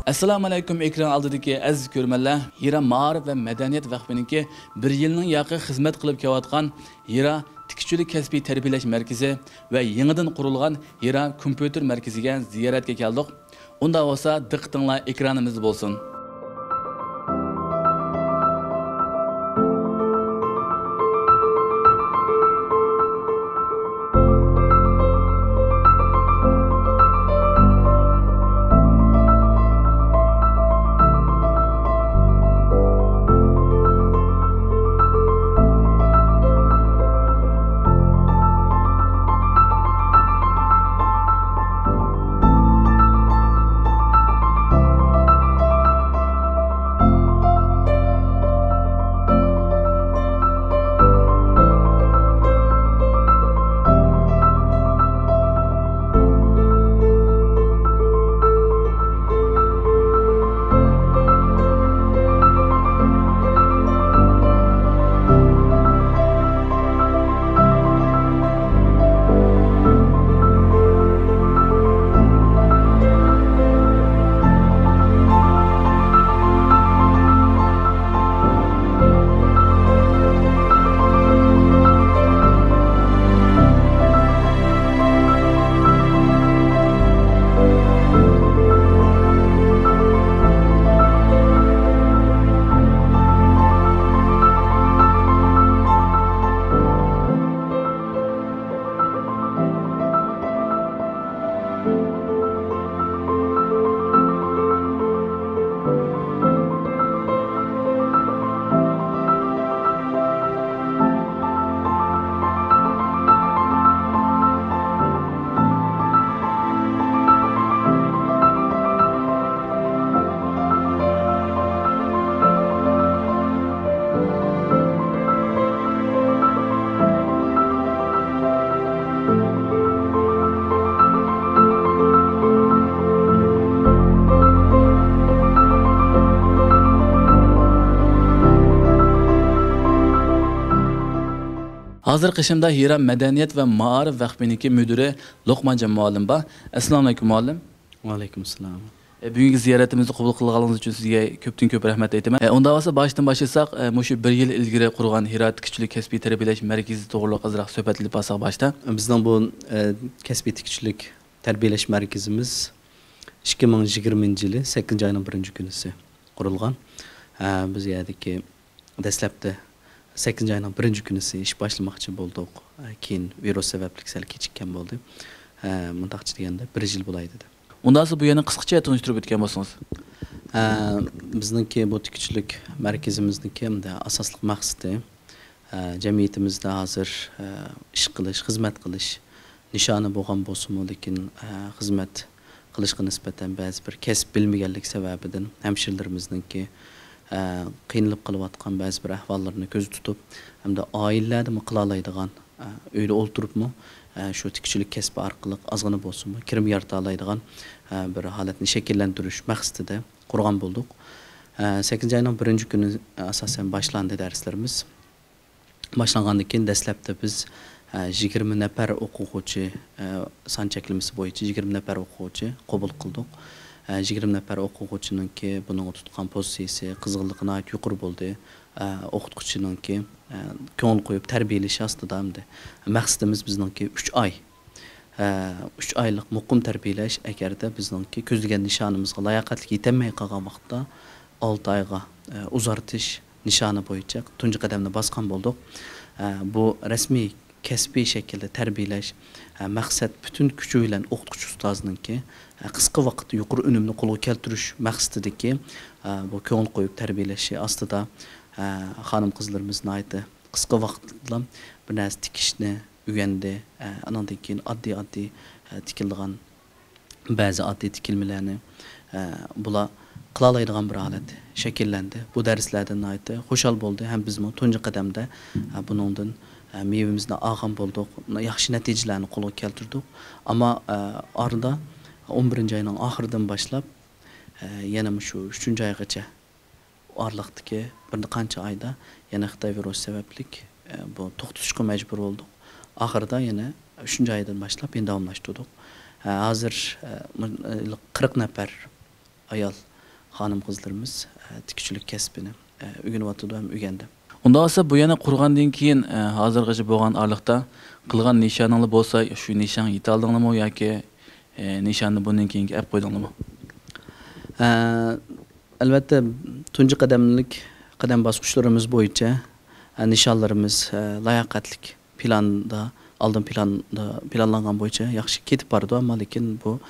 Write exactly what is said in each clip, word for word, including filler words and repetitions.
ئەسسالامۇئەلەيكۇم، ئېكران ئالدىدىكى ئەزىز كۆرۈرمەنلەر! ھىرا مائارىپ ۋە مەدەنىيەت ۋەقپىنىڭكى بىر يىلنىڭ ياقى خىزمەت قىلىپ كېلىۋاتقان ھىرا تىككۈچىلىك كەسپىي تەربىيەلەش مەركىزى ۋە يېڭىدىن قۇرۇلغان ھىرا كومپيۇتېر مەركىزىگە زىيارەتكە كەلدۇق. ئۇنداق بولسا، دىققىتىڭلار ئېكرانىمىزدا بولسۇن. ھازىر قېشىمدا ھىرا مەدەنىيەت ۋە مائارىپ ۋەقپىنىڭكى مۇدىرى لوقمانجان مۇئەللىم بار. ئەسسالامۇئەلەيكۇم، مۇئەللىم. ۋەئەلەيكۇم ئەسسالام. ئە، بۈگۈنكى زىيارىتىمىزنى قوبۇل قىلغانلىقىڭىز ئۈچۈن سىزگە كۆپتىن كۆپ رەھمەت ئېيتىمەن. ئە، ئۇنداق بولسا باشتىن باشلىساق، ئە، مۇشۇ بىر يىل ئىلگىرى قۇرغان ھىرا تىككۈچىلىك كەسپىي تەربىيەلەش مەركىزى توغرىلىق ئازراق سۆھبەت ئېلىپ بارساق باشتا. بىزنىڭ بۇ، ئە، كەسپىي تىككۈچىلىك تەربىيەلەش مەركىزىمىز ئىككى مىڭ يىگىرمىنچى يىلى سەككىزىنچى ئاينىڭ بىرىنچى كۈنىسى قۇرۇلغان. ئە، بىز يەردىكى دەسلەپتە سەككىزىنچى ئاينىڭ بىرىنچى كۈنىسى ئىش باشلىماقچى بولدۇق. ئە، كېيىن ۋىرۇس سەۋەبلىك سەل كېچىككەن بولدى. ئە، مۇنداقچە دېگەندە، بىر يىل بولاي دېدى. ئۇنداقسا بۇ يەرنى قىسقىچە تونۇشتۇرۇپ ئۆتكەن بولسىڭىز. ئە، بىزنىڭكى بۇ تىككۈچىلىك مەركىزىمىزنىڭكى ئەمدى ئاساسلىق مەقسىتى، ئە، جەمئىيىتىمىزدە ھازىر، ئە، ئىش قىلىش، خىزمەت قىلىش نىشانى بولغان بولسىمۇ، لېكىن، ئە، خىزمەت قىلىشقا نىسبەتەن بەزى بىر كەسىپ بىلمىگەنلىك سەۋەبىدىن ھەمشىرىلىرىمىزنىڭكى، ئە، قىينىلىپ قېلىۋاتقان بەزى بىر ئەھۋاللىرىنى كۆزدە تۇتۇپ، ھەمدە ئائىلىلەردىمۇ قىلالايدىغان، ئە، ئۆيدە ئولتۇرۇپمۇ، ئە، شۇ تىككۈچىلىك كەسپى ئارقىلىق ئازغىنە بولسىمۇ كىرىم يارىتالايدىغان، ئە، بىر ھالەتنى شەكىللەندۈرۈش مەقسىتىدە قۇرغان بولدۇق. ئە، سەككىزىنچى ئاينىڭ بىرىنچى كۈنى، ئە، ئاساسەن باشلاندى دەرسلىرىمىز. باشلانغاندىن كېيىن دەسلەپتە بىز، ئە، يىگىرمە نەپەر ئوقۇغۇچى، ئە، سان چەكلىمىسى بويىچە يىگىرمە نەپەر ئوقۇغۇچى قوبۇل قىلدۇق. ئە، يىگىرمە نەپەر ئوقۇغۇچىنىڭكى بۇنىڭغا تۇتقان پوزىتسىيىسى، قىزغىنلىقى ناھايىتى يۇقىرى بولدى. ئە، ئوقۇتقۇچىنىڭكى، ئە، كۆڭۈل قويۇپ تەربىيەلىشى ئاستىدا ئەمدى مەقسىتىمىز بىزنىڭكى ئۈچ ئاي. ئە، ئۈچ ئايلىق مۇقىم تەربىيەلەش، ئەگەردە بىزنىڭكى كۆزلىگەن نىشانىمىزغا لاياقەتلىك يېتەلمەي قالغان ۋاقىتتا ئالتە ئايغا، ئە، ئۇزارتىش نىشانى بويىچە تۇنجى قەدەمنى باسقان بولدۇق. ئە، بۇ رەسمىي كەسپىي شەكىلدە تەربىيەلەش، ئە، مەقسەت پۈتۈن كۈچى بىلەن ئوقۇتقۇچى ئۇستازنىڭكى، ئە، قىسقا ۋاقىتتا يۇقىرى ئۈنۈمنى قولغا كەلتۈرۈش مەقسىتىدىكى، ئە، بۇ كۆڭۈل قويۇپ تەربىيەلىشى ئاستىدا، ئە، خانىم-قىزلىرىمىز ناھايىتى قىسقا ۋاقىتلا بىر نەرسە تىكىشنى ئۆگەندى. ئە، ئانىڭدىن كېيىن ئاددىي-ئاددىي، ئە، تىكىلىدىغان بەزى ئاددىي تىكىلمىلەرنى، ئە، بۇلار قىلالايدىغان بىر ھالەت شەكىللەندى. بۇ دەرسلەردىن ناھايىتى خۇشال بولدى ھەم بىزمۇ تۇنجى قەدەمدە، ئە، بۇنىڭدىن، ئە، مېۋىمىزنى ئالغان بولدۇق. ياخشى نەتىجىلەرنى قولغا كەلتۈردۇق. ئەمما، ئە، ئارىدا ئون بىرىنچى ئاينىڭ ئاخىرىدىن باشلاپ، ئە، يەنە مۇشۇ ئۈچىنچى ئايغىچە ئارىلىقتىكى بىر قانچە ئايدا يەنە خىتاي ۋىرۇسى سەۋەبلىك، ئە، بۇ توختىتىشقا مەجبۇر بولدۇق. ئاخىرىدا يەنە ئۈچىنچى ئايدىن باشلاپ يەنە داۋاملاشتۇردۇق. ئە، ھازىر، ئە، مۇ-، ئە، قىرىق نەپەر ئايال خانىم-قىزلىرىمىز، ئە، تىككۈچىلىك كەسپىنى، ئە، ئۆگىنىۋاتىدۇ ھەم ئۆگەندى. ئۇنداق بولسا، بۇ يەنە قۇرغاندىن كېيىن، ئە، ھازىرغىچە بولغان ئارىلىقتا قىلغان نىشانىڭلار بولسا، شۇ نىشانغا يېتەلدىڭلارمۇ ياكى، ئە، نىشاننى بۇندىن كېيىنگە ئەپ قويدۇڭلارمۇ؟ ئە، ئەلۋەتتە، تۇنجى قەدەملىك قەدەم باسقۇچلىرىمىز بويىچە، ئە، نىشانلىرىمىز، ئە، لاياقەتلىك پىلاندا، ئالدىن پىلاندا، پىلانلانغان بويىچە ياخشى كېتىپ بارىدۇ. ئەمما لېكىن بۇ،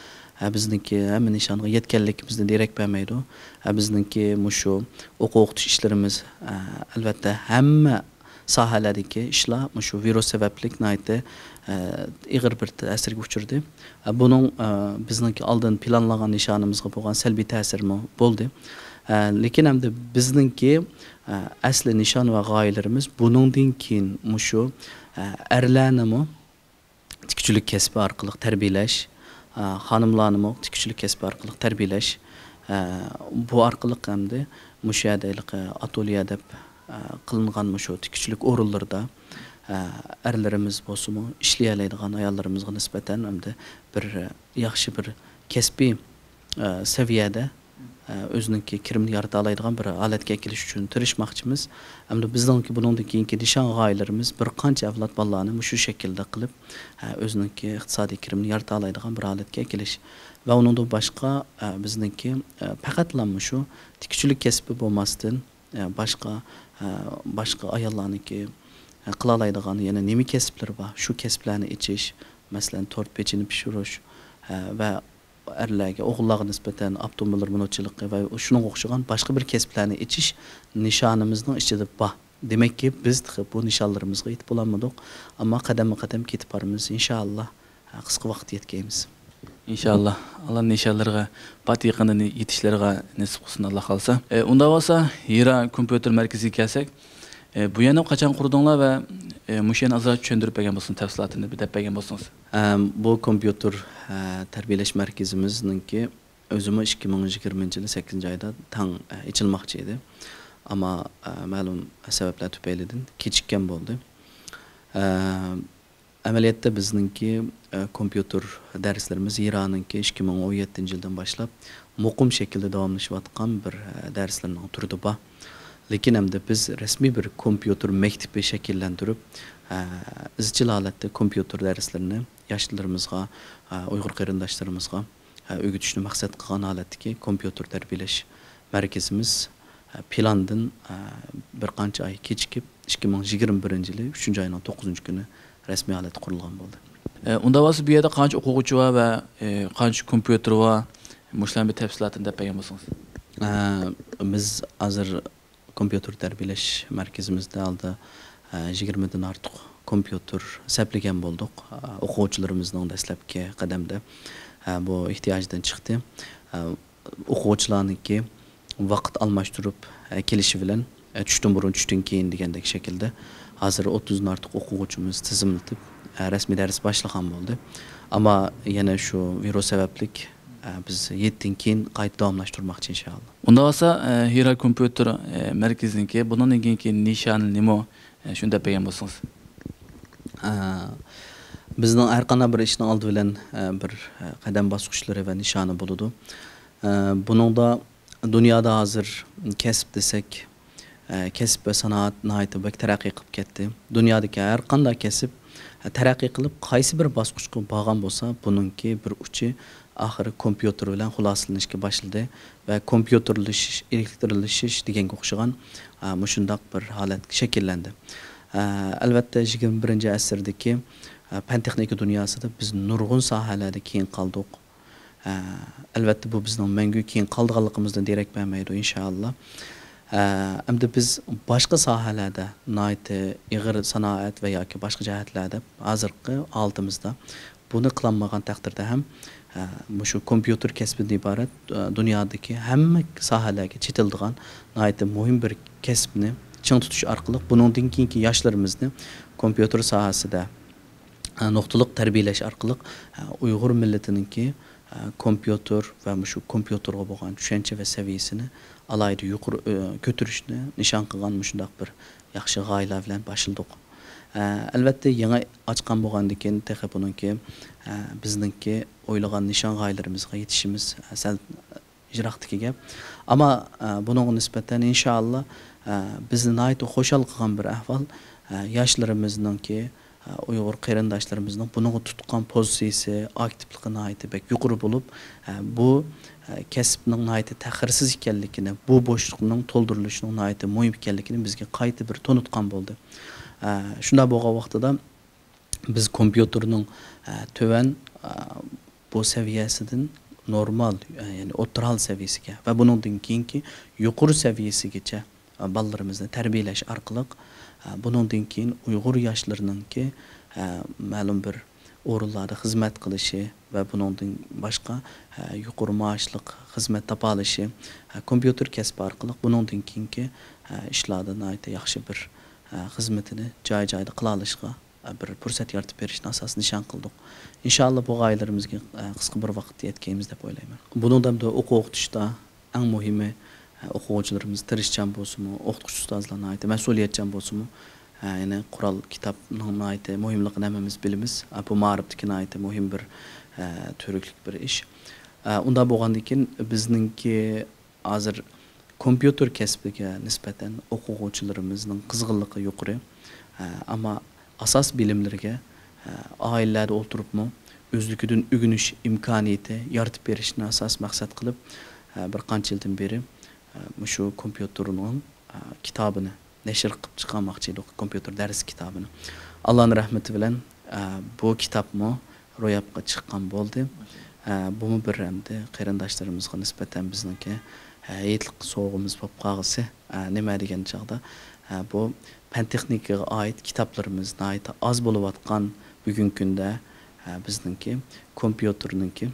ئە، بىزنىڭكى ھەممە نىشانغا يەتكەنلىكىمىزدىن دېرەك بەرمەيدۇ. ئە، بىزنىڭكى مۇشۇ ئوقۇتۇش ئىشلىرىمىز، ئە، ئەلۋەتتە، ھەممە ساھەلەردىكى ئىشلار مۇشۇ ۋىرۇس سەۋەبلىك ناھايىتى، ئە، ئېغىر بىر تەسىرگە ئۇچرىدى. ئە، بۇنىڭ، ئە، بىزنىڭكى ئالدىن پىلانلانغان نىشانىمىزغا بولغان سەلبىي تەسىرىمۇ بولدى. ئە، لېكىن ئەمدى بىزنىڭكى، ئە، ئەسلى نىشان ۋە غايىلىرىمىز بۇنىڭدىن كېيىن مۇشۇ، ئە، ئەرلەرنىمۇ تىككۈچىلىك كەسپى ئارقىلىق تەربىيەلەش، ئە، خانىملارنىمۇ تىككۈچىلىك كەسپى ئارقىلىق تەربىيەلەش، ئە، بۇ ئارقىلىق ئەمدى مۇشۇ يەردە ھېلىقى ئاتوليە دەپ، ئە، قىلىنغان مۇشۇ تىككۈچىلىك ئورۇنلىرىدا، ئە، ئەرلىرىمىز بولسىمۇ ئىشلىيەلەيدىغان ئاياللىرىمىزغا نىسبەتەن ئەمدى بىر، ئە، ياخشى بىر كەسپىي، ئە، سەۋىيەدە، ئە، ئۆزىنىڭكى كىرىمىنى يارىتالايدىغان بىر ھالەتكە ئەكېلىش ئۈچۈن تىرىشماقچىمىز. ئەمدى بىزنىڭكى بۇنىڭدىن كېيىنكى نىشان غايىلىرىمىز بىر قانچە ئەۋلاد بالىلارنى مۇشۇ شەكىلدە قىلىپ، ئە، ئۆزىنىڭكى ئىقتىسادىي كىرىمىنى يارىتالايدىغان بىر ھالەتكە ئەكېلىش. ۋە ئۇنىڭدىن باشقا، ئە، بىزنىڭكى، ئە، پەقەتلا مۇشۇ تىككۈچىلىك كەسپى بولماستىن، ئە، باشقا، ئە، باشقا ئاياللارنىڭكى، ئە، قىلالايدىغان يەنە نېمە كەسىپلىرى بار؟ شۇ كەسىپلەرنى ئېچىش، مەسىلەن، تورت پېچىنى پىشۇرۇش، ئە، ۋە ئەرلەرگە، ئوغۇللارغا نىسبەتەن ئاپتوموبىل رېمونتچىلىقى ۋە شۇنىڭغا ئوخشىغان باشقا بىر كەسىپلەرنى ئېچىش نىشانىمىزنىڭ ئىچىدە بار. دېمەككى، بىز تېخى بۇ نىشانلىرىمىزغا يېتىپ بولالمىدۇق. ئەمما قەدەممۇ قەدەم كېتىپ بارىمىز. ئىنشائاللا، قىسقا ۋاقىتتا يەتكەيمىز. ئىنشائاللا، ئاللا نىشانلىرىغا پات يېقىندا يېتىشلىرىغا نېسىپ قىلسۇن، ئاللا خالىسا. ئە، ئۇنداق بولسا، ھىرا كومپيۇتېر مەركىزىگە كەلسەك، ئە، بۇ يەرنى قاچان قۇردۇڭلار ۋە، ئە، مۇشۇ يەرنى ئازراق چۈشەندۈرۈپ بەرگەن بولسىڭىز، تەپسىلاتىنى بىر دەپ بەرگەن بولسىڭىز. ئەم، بۇ كومپيۇتېر، ئە، تەربىيەلەش مەركىزىمىزنىڭكى ئۆزىمۇ ئىككى مىڭ يىگىرمىنچى يىلى سەككىزىنچى ئايدا تەڭ، ئە، ئېچىلماقچى ئىدى. ئەمما، ئە، مەلۇم سەۋەبلەر تۈپەيلىدىن كېچىككەن بولدى. ئە، ئەمەلىيەتتە بىزنىڭكى، ئە، كومپيۇتېر دەرسلىرىمىز ھىرانىڭكى ئىككى مىڭ ئون يەتتىنچى يىلدىن باشلاپ مۇقىم شەكىلدە داۋاملىشىۋاتقان بىر، ئە، دەرسلىرىنىڭ تۈرىدە بار. لېكىن ئەمدى بىز رەسمىي بىر كومپيۇتېر مەكتىپى شەكىللەندۈرۈپ، ئە، ئىزچىل ھالەتتە كومپيۇتېر دەرسلىرىنى ياشلىرىمىزغا، ئە، ئۇيغۇر قېرىنداشلىرىمىزغا، ئە، ئۆگىتىشنى مەقسەت قىلغان ھالەتتىكى كومپيۇتېر تەربىيەلەش مەركىزىمىز، ئە، پىلاندىن، ئە، بىر قانچە ئاي كېچىكىپ، ئىككى مىڭ يىگىرمە بىرىنچى يىلى ئۈچىنچى ئاينىڭ توققۇزىنچى كۈنى رەسمىي ھالەتتە قۇرۇلغان بولدى. ئە، ئۇنداق بولسا، بۇ يەردە قانچە ئوقۇغۇچى بار ۋە، ئە، قانچە كومپيۇتېر بار؟ مۇشۇلارنى بىر تەپسىلاتىنى دەپ بەرگەن بولسىڭىز. ئە، بىز ھازىر كومپيۇتېر تەربىيەلەش مەركىزىمىزدە ئالدى، ئە، يىگىرمىدىن ئارتۇق كومپيۇتېر سەپلىگەن بولدۇق. ئە، ئوقۇغۇچىلىرىمىزنىڭ دەسلەپكى قەدەمدە، ئە، بۇ ئېھتىياجدىن چىقتى. ئە، ئوقۇغۇچىلارنىڭكى ۋاقىت ئالماشتۇرۇپ، ئە، كېلىشى بىلەن، ئە، چۈشتىن بۇرۇن، چۈشتىن كېيىن دېگەندەك شەكىلدە ھازىر ئوتتۇزدىن ئارتۇق ئوقۇغۇچىمىز تىزىملىتىپ، ئە، رەسمىي دەرس باشلىغان بولدى. ئەمما يەنە شۇ ۋىرۇس سەۋەبلىك، ئە، بىز يەتتىن كېيىن قايتا داۋاملاشتۇرماقچى ئىنشائاللا. ئۇنداق بولسا، ئە، ھىرا كومپيۇتېر، ئە، مەركىزىنىڭكى بۇنىڭدىن كېيىنكى نىشانى نېمە؟ ئە، شۇنى دەپ بەرگەن بولسىڭىز. ئە، بىزنىڭ ھەر قانداق بىر ئىشنىڭ ئالدى بىلەن، ئە، بىر، ئە، قەدەم باسقۇچلىرى ۋە نىشانى بولىدۇ. ئە، بۇنىڭدا دۇنيادا ھازىر كەسىپ دېسەك، ئە، كەسىپ ۋە سانائەت ناھايىتى بەك تەرەققىي قىلىپ كەتتى. دۇنيادىكى ھەر قانداق كەسىپ، ئە، تەرەققىي قىلىپ، قايسى بىر باسقۇچقا بارغان بولسا، بۇنىڭكى بىر ئۇچى ئاخىرى كومپيۇتېر بىلەن خۇلاسىلىنىشكە باشلىدى ۋە كومپيۇتېرلىشىش، ئېلېكترلىشىش دېگەنگە ئوخشىغان، ئە، مۇشۇنداق بىر ھالەت شەكىللەندى. ئە، ئەلۋەتتە، يىگىرمە بىرىنچى ئەسىردىكى، ئە، پەن تېخنىكا دۇنياسىدا بىز نۇرغۇن ساھەلەردە كېيىن قالدۇق. ئە، ئەلۋەتتە، بۇ بىزنىڭ مەڭگۈ كېيىن قالىدىغانلىقىمىزدىن دېرەك بەرمەيدۇ، ئىنشائاللا. ئە، ئەمدى بىز باشقا ساھەلەردە ناھايىتى ئېغىر سانائەت ۋە ياكى باشقا جەھەتلەردە ھازىرقى ھالىتىمىزدە بۇنى قىلالمىغان تەقدىردە ھەم، ئە، مۇشۇ كومپيۇتېر كەسپىدىن ئىبارەت، ئە، دۇنيادىكى ھەممە ساھەلەرگە چېتىلىدىغان ناھايىتى مۇھىم بىر كەسىپنى چىڭ تۇتۇش ئارقىلىق بۇنىڭدىن كېيىنكى ياشلىرىمىزنى كومپيۇتېر ساھەسىدە، ئە، نۇقتىلىق تەربىيەلەش ئارقىلىق، ئە، ئۇيغۇر مىللىتىنىڭكى، ئە، كومپيۇتېر ۋە مۇشۇ كومپيۇتېرغا بولغان چۈشەنچە ۋە سەۋىيەسىنى ئالاھىدە يۇقىرى، ئە، كۆتۈرۈشنى نىشان قىلغان مۇشۇنداق بىر ياخشى غايىلەر بىلەن باشلىدۇق. ئە، ئەلۋەتتە، يېڭى ئاچقان بولغاندىكىن تېخى بۇنىڭكى، ئە، بىزنىڭكى ئويلىغان نىشان غايىلىرىمىزغا يېتىشىمىز، ئە، سەل يىراقتىكى گەپ. ئەمما، ئە، بۇنىڭغا نىسبەتەن، ئىنشائاللا، ئە، بىزنى ناھايىتى خۇشال قىلغان بىر ئەھۋال، ئە، ياشلىرىمىزنىڭكى، ئە، ئۇيغۇر قېرىنداشلىرىمىزنىڭ بۇنىڭغا تۇتقان پوزىتسىيىسى، ئاكتىپلىقى ناھايىتى بەك يۇقىرى بولۇپ، ئە، بۇ، ئە، كەسىپنىڭ ناھايىتى تەخىرسىز ئىكەنلىكىنى، بۇ بوشلۇقنىڭ تولدۇرۇلۇشىنىڭ ناھايىتى مۇھىم ئىكەنلىكىنى بىزگە قايتا بىر تونۇتقان بولدى. ئە، شۇنداق بولغان ۋاقتىدا، بىز كومپيۇتېرنىڭ، ئە، تۆۋەن، ئە، بۇ سەۋىيەسىدىن نورمال، ئە، يەنى ئوتتۇرا ھال سەۋىيەسىگە ۋە بۇنىڭدىن كېيىنكى يۇقىرى سەۋىيەسىگىچە، ئە، بالىلىرىمىزنى تەربىيەلەش ئارقىلىق، ئە، بۇنىڭدىن كېيىن ئۇيغۇر ياشلىرىنىڭكى، ئە، مەلۇم بىر ئورۇنلاردا خىزمەت قىلىشى ۋە بۇنىڭدىن باشقا، ئە، يۇقىرى مائاشلىق خىزمەت تاپالىشى، ئە، كومپيۇتېر كەسپى ئارقىلىق بۇنىڭدىن كېيىنكى، ئە، ئىشلاردا ناھايىتى ياخشى بىر، ئە، خىزمىتىنى جاي-جايىدا قىلالىشىغا بىر پۇرسەت يارىتىپ بېرىشنى ئاساسىي نىشان قىلدۇق. ئىنشائاللا، بۇ غايىلىرىمىزگە، ئە، قىسقا بىر ۋاقىتتا يەتكەيمىز دەپ ئويلايمەن. بۇنىڭدا ئەمدى ئوقۇغۇتۇشتا ئەڭ مۇھىمى، ئە، ئوقۇغۇچىلىرىمىز تىرىشچان بولسىمۇ، ئوقۇتقۇچى ئۇستازلار ناھايىتى مەسئۇلىيەتچان بولسىمۇ، ئە، يەنى قورال كىتابنىڭ ناھايىتى مۇھىملىقىنى ھەممىمىز بىلىمىز. ئە، بۇ مائارىپتىكى ناھايىتى مۇھىم بىر، ئە، تۈۋرۈكلۈك بىر ئىش. ئە، ئۇنداق بولغاندىن كېيىن بىزنىڭكى ھازىر كومپيۇتېر كەسپىگە نىسبەتەن ئوقۇغۇچىلىرىمىزنىڭ قىزغىنلىقى يۇقىرى. ئە، ئەمما ئاساس بىلىملىرىگە، ئە، ئائىلىلەردە ئولتۇرۇپمۇ ئۆزلۈكىدىن ئۆگىنىش ئىمكانىيىتى يارىتىپ بېرىشنى ئاساس مەقسەت قىلىپ، ئە، بىر قانچە يىلدىن بېرى، ئە، مۇشۇ كومپيۇتېرنىڭ، ئە، كىتابىنى نەشر قىلىپ چىقارماقچى ئىدۇق، كومپيۇتېر دەرس كىتابىنى. ئاللانىڭ رەھمىتى بىلەن، ئە، بۇ كىتابمۇ روياپقا چىققان بولدى. ئە، بۇمۇ بىر ئەمدى قېرىنداشلىرىمىزغا نىسبەتەن بىزنىڭكى، ئە، ھېيتلىق سوۋغىمىز بولۇپ قالغۇسى. ئە، نېمە دېگەن چاغدا، ئە، بۇ پەن تېخنىكىغا ئائىت كىتابلىرىمىز ناھايىتى ئاز بولۇۋاتقان بۈگۈنكى كۈندە، ئە، بىزنىڭكى كومپيۇتېرنىڭكى،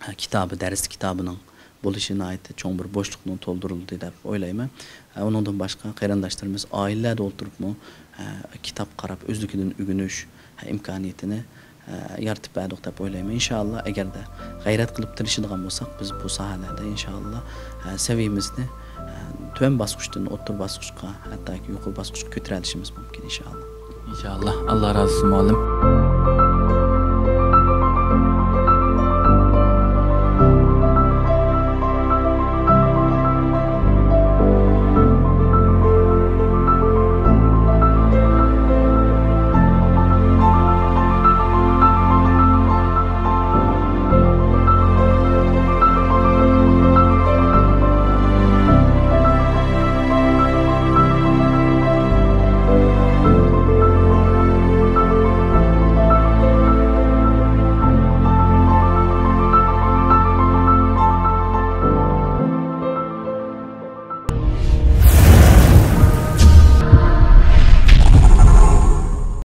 ئە، كىتابى، دەرس كىتابىنىڭ بولۇشى ناھايىتى چوڭ بىر بوشلۇقنىڭ تولدۇرۇلدى دەپ ئويلايمەن. ئە، ئۇنىڭدىن باشقا قېرىنداشلىرىمىز ئائىلىلەردە ئولتۇرۇپمۇ، ئە، كىتاب قاراپ ئۆزلۈكىدىن ئۆگىنىش، ئە، ئىمكانىيىتىنى، ئە، يارىتىپ بەردۇق دەپ ئويلايمەن. ئىنشائاللا، ئەگەردە غەيرەت قىلىپ تىرىشىدىغان بولساق، بىز بۇ ساھەلەردە ئىنشائاللا، ئە، سەۋىيىمىزنى، ئە، تۆۋەن باسقۇچتىن ئوتتۇرا باسقۇچقا، ھەتتاكى يۇقىرى باسقۇچقا كۆتۈرەلىشىمىز مۇمكىن، ئىنشائاللا. ئىنشائاللا. ئاللا رازى بولسۇن، مۇئەللىم.